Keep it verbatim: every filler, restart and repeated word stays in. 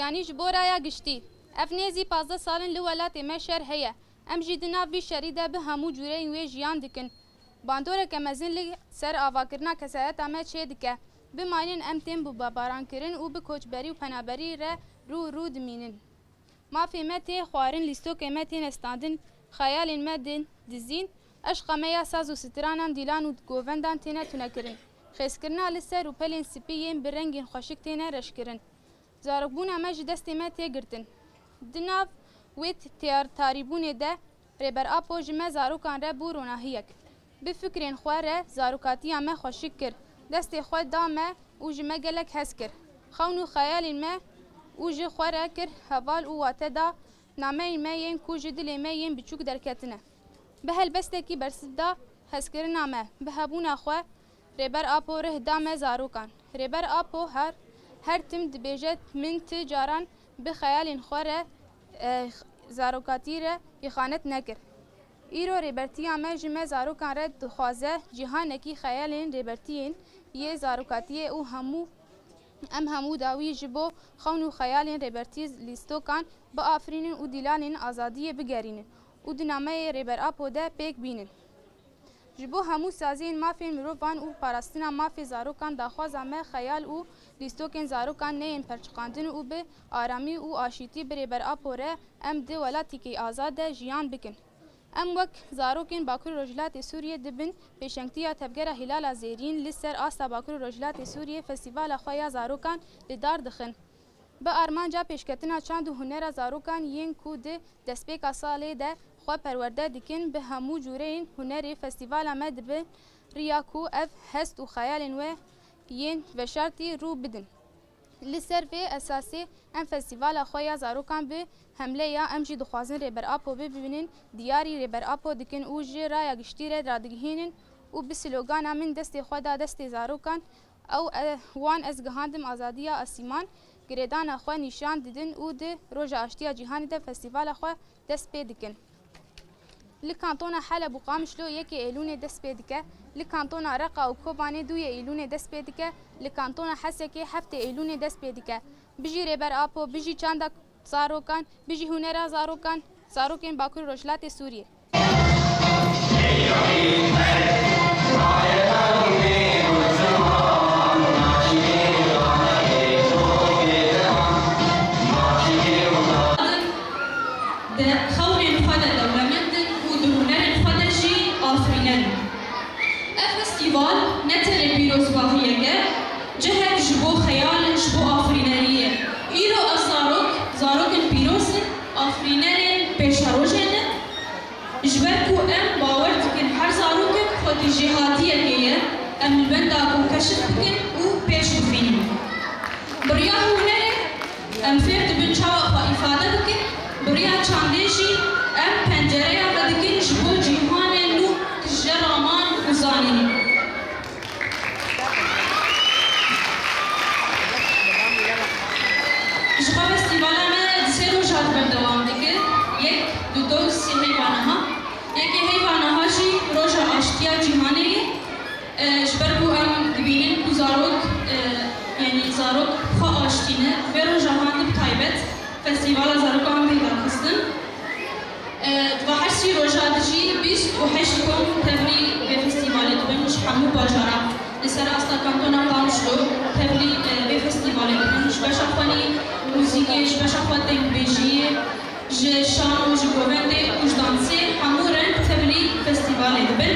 Yanî ji bo raya giştî. Ev nêzî pazdeh sal in li welatê me şer heye. Em jî di nav vî şerî de bi hemû cûreyên wê jiyan dikin. Bandoreke mezin li ser avakirina kesayeta me çêdike. Bimayînin em tên bûbebarankirin û bi koçberî û penaberî re rû rû dimînin. Mafê me tê xwarin, lîstokê me têne standin, xeyalên me tên dizîn, eşqa me ya saz û stranan, dîlan û govendan têne tunekirin. Xêzkirina li ser û pelên spî yên bi rengên xweşik têne reşkirin. Zarokbûna me ji destê me tê girtin. Di nav wê tiyar-, tarîbûnê de Rêber Apo ji me zarokan re bû ronahiyek. Bi fikrên xwe re zarokatiya me xweşik kir. Destê xwe da me û ji me gelek hez kir. Xewn û xeyalên me û ji xwe re kir heval û wate da nameyên me yên ku ji dilê me yên biçûk derketine. Bi helbestekî bersiv da hezkirina me, bi hebûna xwe Rêber Apo rih da me zarokan. Rêber Apo her, her tim dibêje, min ti caran bi xeyalên xwe re, e, zarokatî re îxanet nekir. Îro rêbertiya me ji me zarokan re dixwaze cîhanekî xeyalên rêbertiyên yê zarokatiyê û hemû, em hemû dawî ji bo xewn û xeyalên rêbertî lîstokan biafirînin û dîlanên azadiyê bigerînin û di nameyê Rêber Apo de pêk bînin. Ji bo hemû saziyên mafên mirovan û parastina mafê zarokan daxwaza me xeyal û lîstokên zarokan neyên perçiqandin û bi aramî û aşîtî bi Rêber Apo re em di welatikî azad de jiyan bikin. Em wek zarokên Bakur Rojhilatê Sûriyê di bin pêşengtiya Tevgera Hilala Zêrîn li ser asta Bakur Rojhilatê Sûriyê festîvala xwe ya zarokan li dar dixin. Bi armanca pêşketina çand û hunera zarokan yên ku di destpêka salê de xwe perwerde dikin, bi hemû cûreyên hunerê festîvala me dibin riya ku ev hest û xeyalên we yên veşartî rû bidin. Li ser vê esasê em festîvala xwe ya zarokan bi hemleya Em jî dixwazin Rêber Apo bibînin diyarî Rêber Apo dikin û ji raya giştî re radigihînin û bi slogana Min destê xwe da destê zarokan, ew, e, wan ez gihandim azadiya asîman, girêdana xwe nîşan didin û di Roja Aştiya Cîhanê de festîvala xwe dest pê dikin. Li kantona Heleb û Qamişlo yekê Eylûnê dest pê dike, li kantona Reqa û Kobanê duyê Eylûnê dest pê dike, li kantona Hesekê heftê Eylûnê dest pê dike. Bijî Rêber Apo, bijî çanda zarokan, bijî hunera zarokan, zarokên Bakur Rojhilatê Sûriyê. Di xewnên xwe de dewlemend in û di hunerên xwe de jî afirîner in. Ev festîval ne tenê pîrozbahiyek e, cihek ji bo xeyal, ji bo afirîneriyê. Îro ev zarok, zarokên pîroz in, afirînerên pêşerojê ne. Ji ber ku em bawer dikin her zarokek xwedî jêhatiyekê ye, em li benda ku keşif bikin û pêş bixînin. Bi riya hunerê em fêr dibin çawa xwe îfade bikin, bi riya çandê jî em pencereya vedikin ji bo cîhanê nû tije raman û zanînê. Ji xwe festîvala me di sê roja de berdewam dike. Yek, du, du, sê heyva niha. Yekê heyva niha jî Roja Aştiya Cîhanê ye. E, ji ber ku em dibînin ku zarok, e, yanî zarok xwe aştî ne, vê roja han de bi taybet festîvala zarokan tê darxistin. E, di va her sî roja de jî bîst û heşt kom tevlî vê festîvalê dibin ji hemû bajara. Li ser asta kantona Qamişlo tevlî, e, vê festîvalê dibin. Ji beşa xwenî muzîkê, ji beşa xwe dengbêjiyê, ji şan û ji govendê û ji dansê hemû reng tevlî festîvalê dibin.